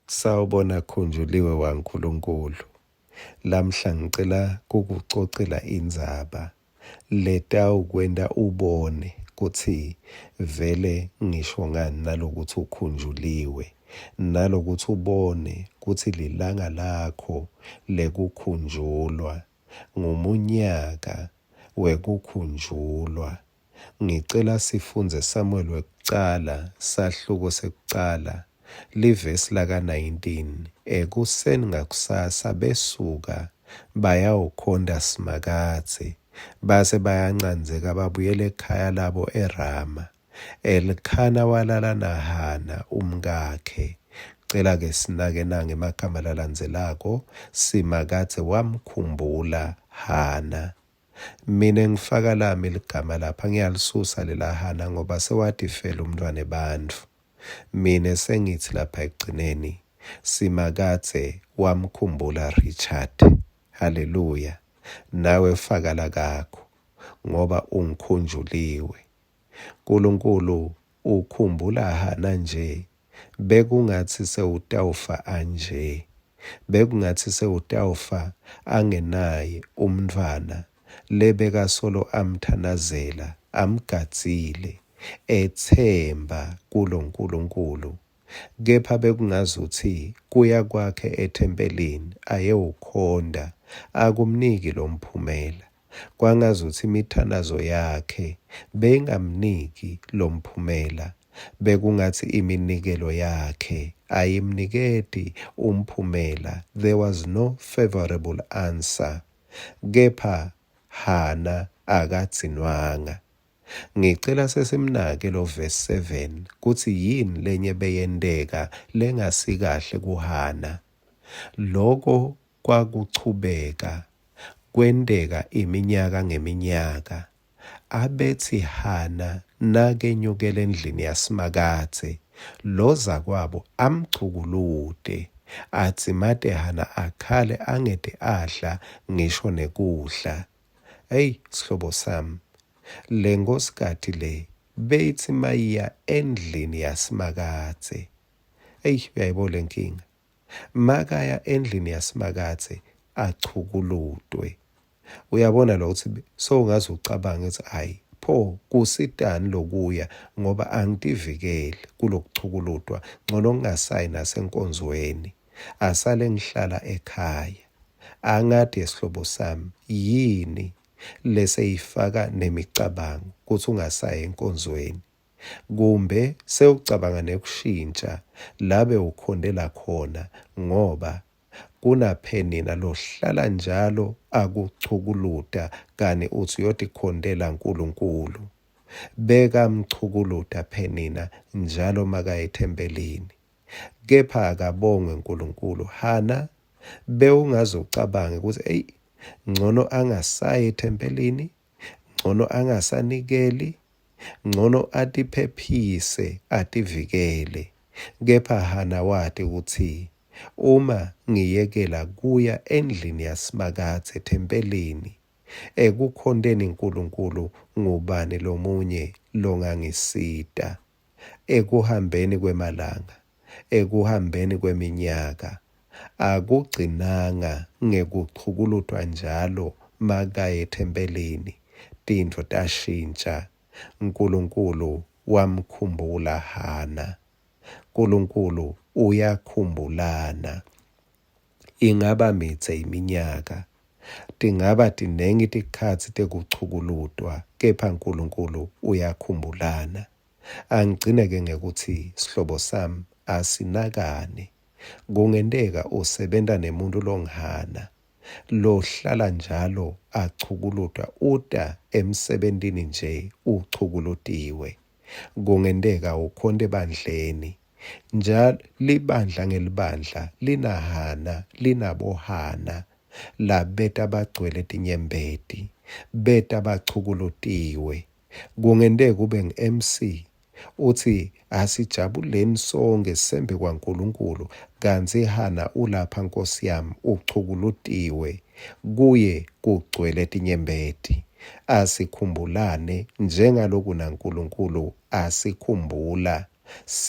Sawubona Khunjuliwe waNkulunkulu. Lamhla ngicela kukucocela indzaba letawukwenta ubone kutsi vele ngisho ngani nalokutsi ukhunjuliwe, nalokutsi ubone kutsi lilanga lakho lekukhunjulwa ngumunyaka wekukhunjulwa. Ngicela sifundze Samuel wekucala sahluko sekucala livesi laka-19. Ekuseni ngakusasa besuka bayawukhonta Simakadze, base bayancandzeka babuyela ekhaya labo eRama. Elkhana walala naHana umkakhe. Cela-ke sinake nange emagama lalandzelako, Simakadze wamkhumbula Hana. Mine ngifaka lami ligama lapha ngiyalisusa lela Hana ngoba sewatifela umntwana ebantfu. Mine sengitsi lapha ekugcineni Simakadze wamkhumbula Richard. Haleluya. Nawe faka lakakho ngoba ungikhunjuliwe. Nkulunkulu ukhumbula Hana nje bekungatsi sewutawufa anje. Bekungatsi sewutawufa angenaye umntfwana lebekasolo amthandazela, amgadzile, etsemba kuloNkulunkulu. Kepha bekungazutsi kuya kwakhe ethempelini ayewukhonta akumniki lomphumela. Kwangazutsi imithandazo yakhe beyingamniki lomphumela, bekungatsi iminikelo yakhe ayimniketi umphumela, there was no favourable answer. Kepha Hana akadzinwanga. Ngicela sesimnake lo verse 7 kutsi yini lenye beyenteka lengasikahle kuHana. Loko kwakuchubeka kwenteka iminyaka ngeminyaka. Abetsi Hana nakenyukela endlini yaSimakadze, lozakwabo amchukulute, adzimate Hana akhale angete adla ngisho nekudla. Eyi sihlobo sami, lenkhosikati le beyitsi mayiya endlini yaSimakadze. Eyi uyayibona lenkinga. Makaya endlini yaSimakadze achukulutwe. Uyabona lo kutsi sowungaze ucabange ukuthi hayi pho kusitani lokuya ngoba angitivikeli kulokuchukulutwa ngcono ngingasayi nasenkonzweni asale ngihlala ekhaya. Angati yesihlobo sami yini leseyifaka nemicabango kutsi ungasayi enkonzweni. Kumbe sewucabanga nekushintja la bewukhontela khona ngoba kunaPhenina lohlala njalo akuchukuluta kani utsi uyotikhontela Nkulunkulu. Bekamchukuluta Phenina njalo makaya ethempelini. Kepha akabongwe Nkulunkulu, Hana bewungaze ucabange kutsi eyi ncono angasayi ethempelini, ncono angasanikeli, Ncono atiphephise ativikele. Kepha Hana wati kutsi, Uma ngiyekela kuya endlini yaSimakadze ethempelini, ekukhonteni Nkulunkulu, ngubani lomunye longangisita? Ekuhambeni kwemalanga, ekuhambeni kweminyaka, akugcinanga ngekuchukulutwa njalo makaye ethempelini, tintfo tashintja. Nkulunkulu wamkhumbula Hana. Nkulunkulu uyakhumbulana. Ingaba midze iminyaka, tingaba tinengi tikhatsi tekuchukulutwa, kepha Nkulunkulu uyakhumbulana. Angigcine-ke ngekutsi sihlobo sami asinakane. Kungenteka usebenta nemuntfu longhana, lohlala njalo achukulutwa uta emsebentini nje uchukulutiwe. Kungenteka ukhonta ebandleni. Njalo libandla ngelibandla linaHana, linaboHana labeta bagcwele tinyembeti, beta bachukulutiwe. Kungenteka ube ngu-MC utsi asijabuleni sonkhe sisembi kwaNkulunkulu kantsi Hana ulapha Nkosi yami uchukulutiwe kuye kugcwele tinyembeti. Asikhumbulane njengaloku naNkulunkulu asikhumbula. Si.